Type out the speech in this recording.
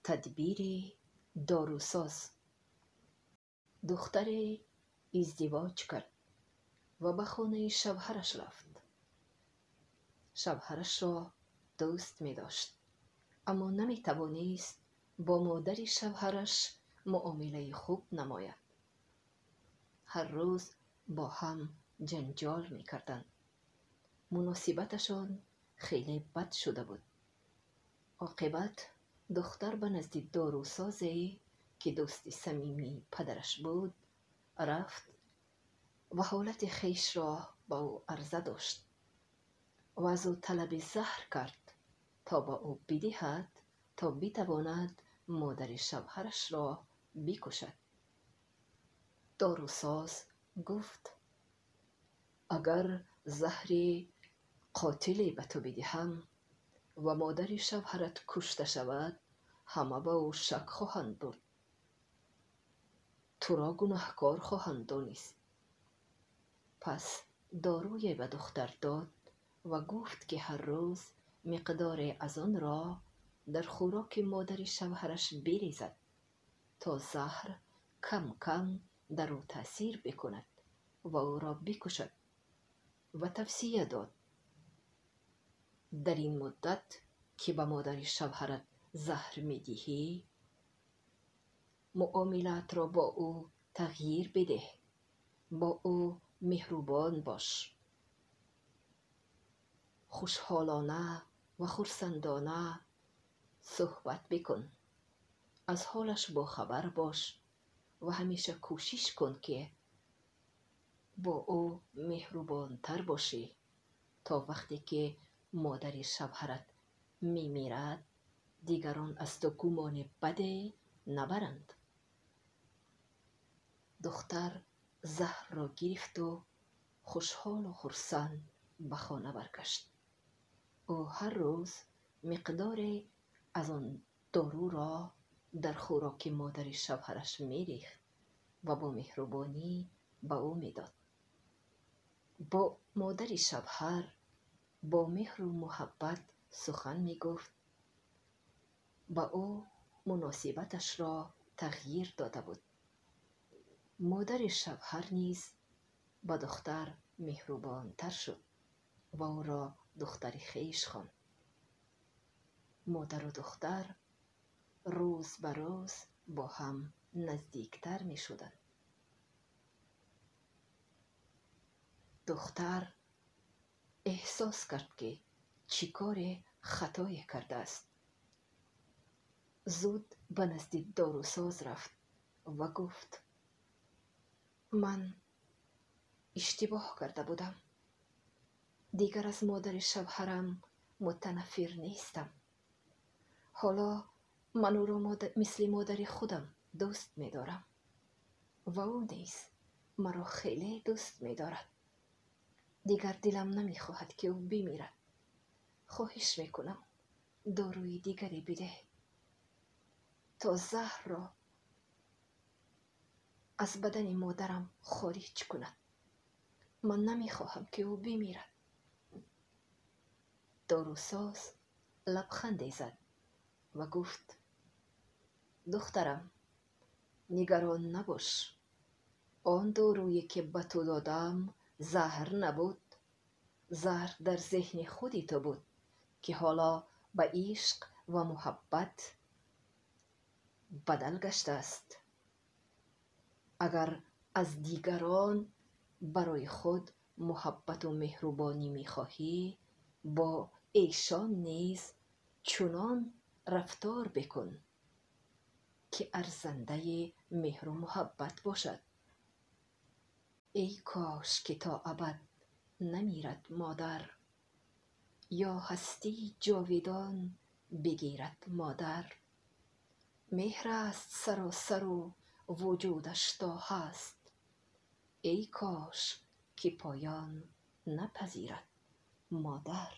Тадбири дорусоз. Духтаре издивоҷ кард ва ба хонаи шавҳараш рафт. Шавҳарашро дӯст медошт, аммо наметавонист бо модари шавҳараш муомилаи хуб намояд. Ҳар рӯз бо ҳам ҷанҷол мекарданд. Муносибаташон хеле бад шуда буд. Оқибат духтар ба назди дорусозе, ки дӯсти самимии падараш буд, рафт ва ҳолати хешро ба ӯ арза дошт ва аз ӯ талаби заҳр кард, то ба ӯ бидиҳад, то битавонад модари шавҳарашро бикушад. Дорусоз гуфт: агар заҳри қотиле ба ту бидиҳам ва модари шавҳарат кушта шавад, ҳама ба ӯ шак хоҳанд бурд, туро гунаҳкор хоҳанд донист. Пас доруе ба духтар дод ва гуфт, ки ҳар рӯз миқдоре аз онро дар хӯроки модари шавҳараш бирезад, то заҳр кам-кам дар ӯ таъсир бикунад ва ӯро бикушад, ва тавсия дод: дар ин муддат, ки ба модари шавҳарат заҳр медиҳӣ, муомилаатро бо ӯ тағйир бидеҳ, бо ӯ меҳрубон бош, хушҳолона ва хурсандона суҳбат бикун, аз ҳолаш бохабар бош ва ҳамеша кӯшиш кун, ки бо ӯ меҳрубонтар бошӣ, то вақте ки модари шавҳарат мемирад, дигарон аз ту гумони баде набаранд. Духтар заҳрро гирифту хушҳолу хурсанд ба хона баргашт. Ӯ ҳар рӯз миқдоре аз он доруро дар хӯроки модари шавҳараш мерехт ва бо меҳрубонӣ ба ӯ медод. Бо модари шавҳар бо меҳру муҳаббат сухан мегуфт, ба ӯ муносибаташро тағйир дода буд. Модари шавҳар низ ба духтар меҳрубонтар шуд ва ӯро духтари хеш хонд. Модару духтар рӯз ба рӯз бо ҳам наздиктар мешуданд. Духтар эҳсос кард, ки чӣ коре хатое кардааст. Зуд ба назди дорусоз рафт ва гуфт: ман иштибоҳ карда будам. Дигар аз модари шавҳарам мутанаффир нестам. Ҳоло ман ӯро мисли модари худам дӯст медорам ва ӯ низ маро хеле дӯст медорад. Дигар дилам намехоҳад, ки ӯ бимирад. Хоҳиш мекунам, доруи дигаре бидеҳ, то заҳрро аз бадани модарам хориҷ кунад. Ман намехоҳам, ки ӯ бимирад. Дорусоз лабханде зад ва гуфт: духтарам, нигарон набош. Он доруе, ки ба ту додам, заҳр набуд. Заҳр дар зеҳни худи ту буд, ки ҳоло ба ишқ ва муҳаббат бадал гаштааст. Агар аз дигарон барои худ муҳаббату меҳрубонӣ мехоҳӣ, бо эшон низ чунон рафтор бикун, ки арзандаи меҳру муҳаббат бошад. Эй кош, ки то абад намирад модар, ё ҳастии ҷовидон бигирад модар. Меҳр аст саросару вуҷудаш то ҳаст, эй кош, ки поён напазирад модар.